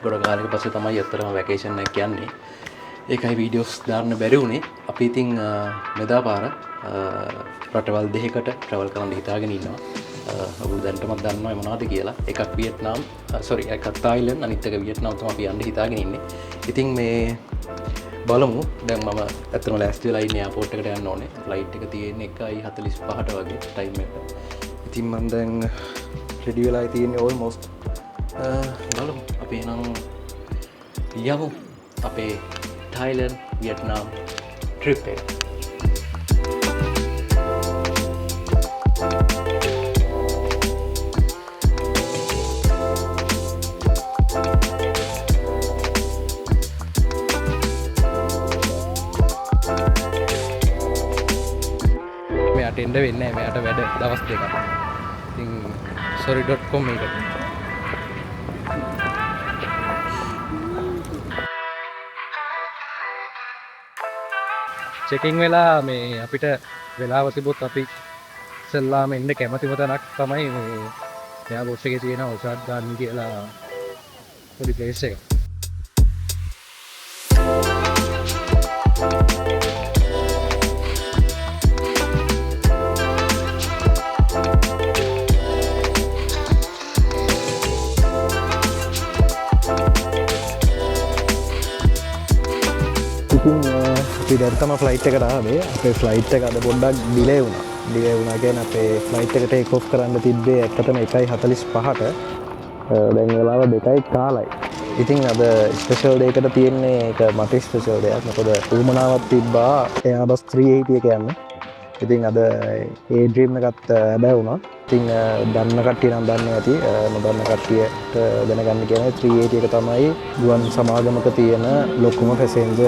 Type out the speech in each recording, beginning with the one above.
ගොඩ කාලෙක පස්සේ තමයි ඇත්තටම වැකේෂන් එකක් යන්නේ. ඒකයි වීඩියෝස් දාන්න බැරි වුණේ. අපි ඉතින් මෙදා පාර රටවල් දෙකකට ට්‍රැවල් කරන්න හිතාගෙන ඉන්නවා. ඔයගොල්ලෝ දැනටමත් දන්නවා මොනවද කියලා. එකක් වියට්නාම්, සෝරි එකක් තායිලන්ඩ්, අනිත් එක වියට්නාම් තමයි අපි යන්න හිතාගෙන ඉන්නේ. ඉතින් මේ බලමු. දැන් මම ඇත්තටම ලෑස්ති වෙලා ඉන්නේ එයාපෝට් එකට යන්න ඕනේ. ෆ්ලයිට් එක තියෙන්නේ 1:45ට වගේ ටයිම් එක. ඉතින් මම දැන් රෙඩි වෙලා තියෙන්නේ ඕල්මෝස්ට්. බලමු. අපි එහෙනම් යමු අපේ තායිලන්ඩ් වියට්නාම් ට්‍රිප් එක. මෙයාට එන්න වෙන්නේ නැහැ. මෙයාට වැඩ දවස් දෙකක්. ඉතින් sorry.com එකට. චෙකින් වෙලා මේ අපිට වෙලාව තිබොත් අපි ඉස්සෙල්ලාම එන්න කැමතිම තැනක් තමයි මේ එයාපෝට් එකේ තියෙන ඔසාඩ් ගාඩන් කියලා පොඩි ප්ලේස් එකක්. ඉතින් අපි දැන් තමයි ෆ්ලයිට් එකට ආවේ. අපේ ෆ්ලයිට් එක අද පොඩ්ඩක් ඩිලේ වුණා. ඩිලේ වුණා කියන්නේ අපේ ෆ්ලයිට් එක ටේක් ඔෆ් කරන්න තිබ්බේ ඇත්තටම 1:45ට. දැන් වෙලාව 2:15යි. ඉතින් අද ස්පෙෂල් ඩේ එකට තියෙන්නේ ඒක මට ස්පෙෂල් දෙයක්. මොකද උවමනාවක් තිබ්බා එයාබස් 380 එක යන්න. ඉතින් අද ඒ ඩ්‍රීම් එකත් හැබැයි වුණා. ඉතින් දන්න කට්ටිය නම් දන්නේ ඇති. නොදන්න කට්ටියට දැනගන්න කියන්නේ 380 එක තමයි ගුවන් සමාගමක තියෙන ලොකුම පැසෙන්ජර්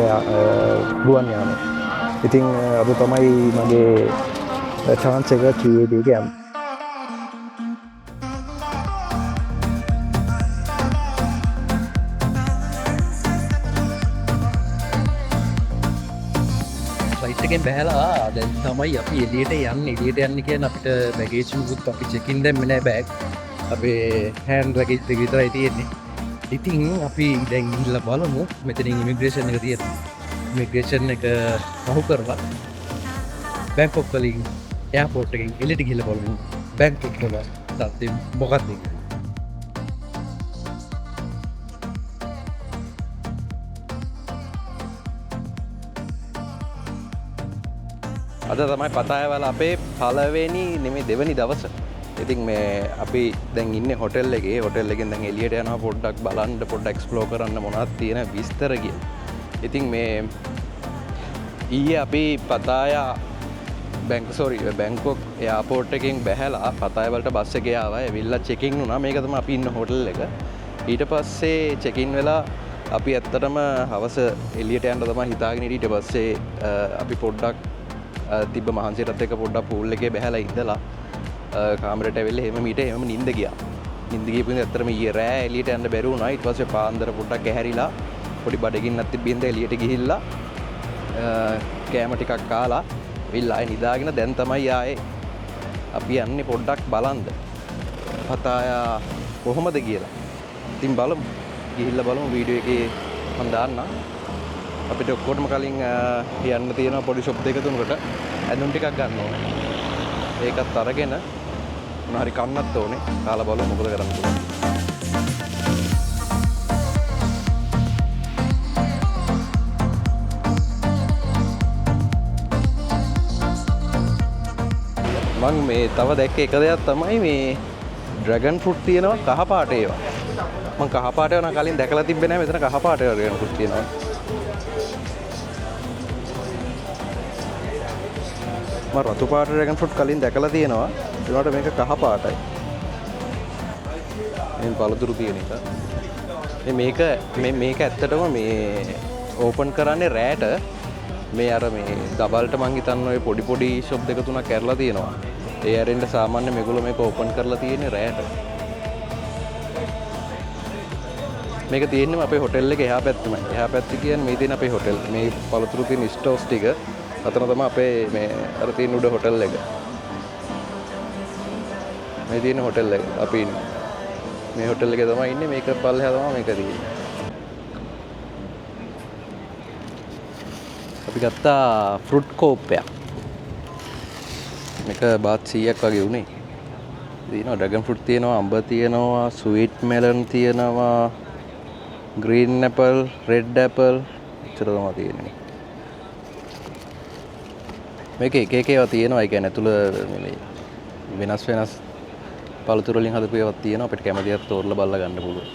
ගුවන් යානය. ඉතින් අද තමයි මගේ චාන්ස් එක 380 එක යන්න. ෆ්ලයිට් එකෙන් බැහැලා දැන් තමයි අපි එළියට යන්නේ. එළියට යන්නේ කියන්නේ අපිට බැගේජ් මුකුත් අපි චෙක් ඉන් දැම්මේ නෑ බෑග්. අපේ හෑන්ඩ් ලගේජ් දෙක විතරයි තියෙන්නේ. ඉතින් අපි දැන් ගිහිල්ලා බලමු මෙතනින් ඉමිග්‍රේෂන් එක තියෙනවා. ඉමිග්‍රේෂන් එක පහු කරලා බැංකොක් වලින් එයාපෝට් එකෙන් එළියට ගිහිල්ලා බලමු බැංකොක් වල තත්ත්වය මොකක්ද කියලා. අද තමයි පතාය වල අපේ පළවෙනි නෙමෙයි දෙවෙනි දවස. ඉතින් මේ අපි දැන් ඉන්නේ හොටෙල් එකේ. හොටෙල් එකෙන් දැන් එළියට යනවා පොඩ්ඩක් බලන්න, පොඩ්ඩක් එක්ස්ප්ලෝර් කරන්න මොනවද තියෙන විස්තර කියලා. ඉතින් මේ ඊයේ අපි පතායා බැංකොක් එයාපෝට් එකෙන් බැහැලා පතාය වලට බස් එකේ ආවා. ඇවිල්ලා චෙක් ඉන් වුණා. මේක තමයි අපි ඉන්න හොටෙල් එක. ඊට පස්සේ චෙක් ඉන් වෙලා අපි ඇත්තටම හවස එළියට යන්න තමයි හිතාගෙන හිටියේ. ඊට පස්සේ අපි පොඩ්ඩක් තිබ්බ මහන්සියටත් එක්ක පොඩ්ඩක් පූල් එකේ බැහැලා ඉඳලා කාමරේට ඇවිල්ලා එහෙම මීට එහෙම නිින්ද ගියා. නිින්ද ගියපු ඉඳන් ඇත්තටම ඊයේ රෑ එළියට යන්න බැරි වුණා. ඊට පස්සේ පාන්දර පොඩ්ඩක් ඇහැරිලා පොඩි බඩගින්නක් තිබ්බ හින්දා එළියට ගිහිල්ලා කෑම ටිකක් කාලා ඇවිල්ලා ආයේ නිදාගෙන දැන් තමයි ආයේ අපි යන්නේ පොඩ්ඩක් බලන්න පතායා කොහොමද කියලා. ඉතින් බලමු. ගිහිල්ලා බලමු වීඩියෝ එකේ මම දාන්නම්. අපිට ඔක්කොටම කලින් යන්න තියෙනවා පොඩි ෂොප් දෙක තුනකට ඇඳුම් ටිකක් ගන්න ඕනේ. ඒකත් අරගෙන මොන හරි කන්නත් ඕනේ. කාලා බලමු මොකද කරන්න පුළුවන්. මං මේ තව දැක්ක එක දෙයක් තමයි මේ ඩ්‍රැගන් ෆෘට් තියෙනවා කහ පාට ඒවා. මං කහ පාට ඒවා නම් කලින් දැකලා තිබ්බේ නෑ. මෙතන කහ පාට ඒවා ඩ්‍රැගන් ෆෘට් තියෙනවා. මං රතු පාට ඩ්‍රැගන් ෆෘට් කලින් දැකලා තියෙනවා. ඒ වුණාට මේක කහ පාටයි. මේ පළතුරු තියෙන එක. මේ මේක ඇත්තටම මේ ඕපන් කරන්නේ රෑට. මේ අර මේ දබල්ට මං හිතන්නේ ඔය පොඩි පොඩි ෂොප් දෙක තුනක් ඇරලා තියෙනවා. ඒ ඇරෙන්න සාමාන්‍ය මේගොල්ලෝ මේක ඕපන් කරලා තියෙන්නේ රෑට. මේක තියෙන්නේම අපේ හොටෙල් එක එහා පැත්තමයි. එහා පැත්ත කියන්නේ මේ තියෙන අපේ හොටෙල්. මේ පළතුරු තියෙන ස්ටෝස් ටික අතන තමයි අපේ මේ අර තියෙන උඩ හොටෙල් එක. මේ තියෙන හොටෙල් එක අපි ඉන්නේ. මේ හොටෙල් එකේ තමයි ඉන්නේ. මේක පල්ලෙහා තමයි මේක තියෙන්නේ. අපි ගත්තා ෆෘට් කෝප්පයක්. මේක බාත් 100ක් වගේ වුණේ. තියෙනවා ඩ්‍රැගන් ෆෘට් තියෙනවා, අඹ තියෙනවා, ස්වීට් මෙලන් තියෙනවා, ග්‍රීන් ඇපල්, රෙඩ් ඇපල් එච්චර තමයි තියෙන්නේ. මේක එක එක ඒවා තියෙනවා. ඒ කියන්නේ ඇතුළ මේ වෙනස් වෙනස් පළතුරු වලින් හදපු ඒවාත් තියෙනවා. අපිට කැමති එකක් තෝරලා බලලා ගන්න පුළුවන්.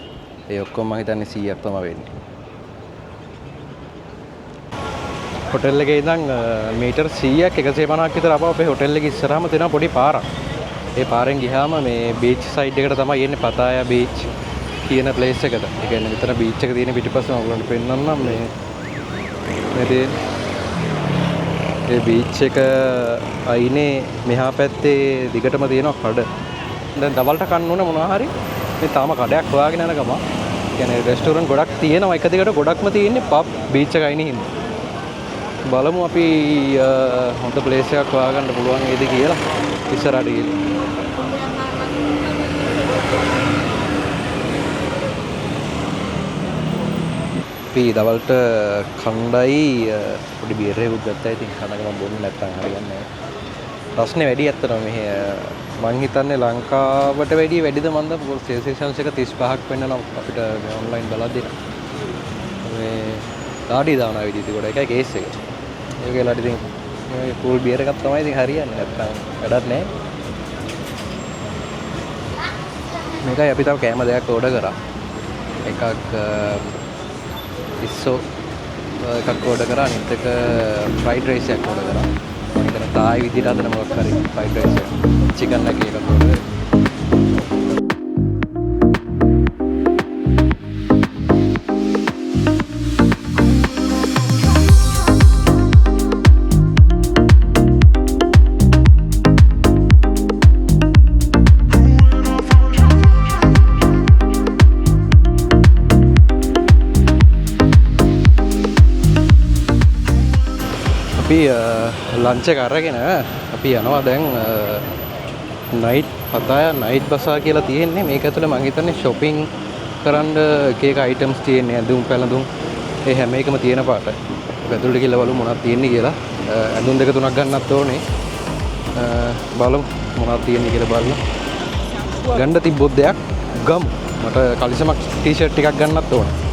ඒ ඔක්කොම මං හිතන්නේ 100ක් තමයි වෙන්නේ. හොටෙල් එකේ ඉඳන් මීටර් 100ක් 150ක් විතර ආපහු අපේ හොටෙල් එකේ ඉස්සරහම තියෙනවා පොඩි පාරක්. ඒ පාරෙන් ගියාම මේ බීච් සයිඩ් එකට තමයි එන්නේ, පතායා බීච් කියන ප්ලේස් එකට. ඒ කියන්නේ මෙතන බීච් එක තියෙන පිටිපස්සම ඔයගොල්ලන්ට පෙන්නන්නම්. මේ මේ තියෙන ඒ බීච් එක අයිනේ මෙහා පැත්තේ දිගටම තියෙනවා කඩ. දැන් දවල්ට කන්න ඕන මොනවා හරි. මේ තාම කඩයක් හොයාගෙන යන ගම. ඒ කියන්නේ රෙස්ටෝරන්ට් ගොඩක් තියෙනවා එක දිගට, ගොඩක්ම තියෙන්නේ පබ් බීච් එක අයිනේ හින්දා. බලමු අපි හොඳ ප්ලේස් එකක් හොයාගන්න පුළුවන් වේද කියලා ඉස්සරහට ගිහින්. අපි දවල්ට කණ්ඩායි පොඩි බියර් එකකුත් ගත්තා. ඉතින් කන ගමන් බොන්නේ නැත්තම් හරියන්නේ නැහැ. රස්නේ වැඩි ඇත්තටම මෙහෙ. මං හිතන්නේ ලංකාවට වැඩිය වැඩිද මන්ද? මොකද සෙල්සියස් අංශක 35ක් වෙන්න නම් අපිට මේ ඔන්ලයින් බලද්දී නම්. මේ දාඩිය දානවා විදිහට ඉතින් ගොඩ එකයි කේස් එක. ඒ වගේ වෙලාවට ඉතින් මේ කූල් බියර් එකක් තමයි ඉතින් හරියන්නේ. නැත්තම් වැඩක් නැහැ. මේකයි අපි තව කෑම දෙකක් ඕඩර් කරා. එකක් ඉස්සෝ එකක් ඕඩර් කරා, අනිත් එක ෆ්‍රයිඩ් රයිස් එකක් ඕඩර් කරා. මම හිතන්නේ තායි විදිහට හදන මොකක් හරි ෆ්‍රයිඩ් රයිස් එකක්. චිකන් එකක් එකක් ඕඩර් කරා. අපි ලන්ච් එක අරගෙන අපි යනවා දැන් නයිට් පතායා නයිට් බසා කියලා තියෙන්නේ. මේක ඇතුලේ මං හිතන්නේ ෂොපින් කරන්න එක එක අයිටම්ස් තියෙන්නේ, ඇඳුම් පැළඳුම් ඒ හැම එකම තියෙන පාට. අපි ඇතුළට ගිහලා බලමු මොනවද තියෙන්නේ කියලා. ඇඳුම් දෙක තුනක් ගන්නත් ඕනේ. බලමු මොනවද තියෙන්නේ කියලා බලලා ගන්න තිබ්බොත් දෙයක් ගමු. මට කලිසමක් ටී-ෂර්ට් ටිකක් ගන්නත් ඕනේ.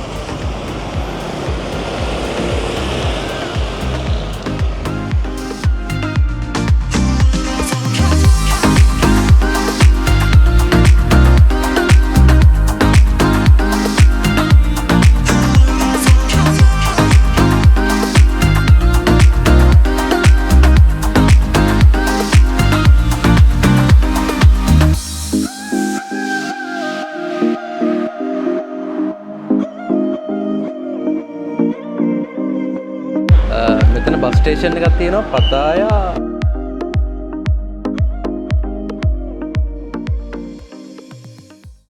මෙතන බස් ස්ටේෂන් එකක් තියෙනවා පතායා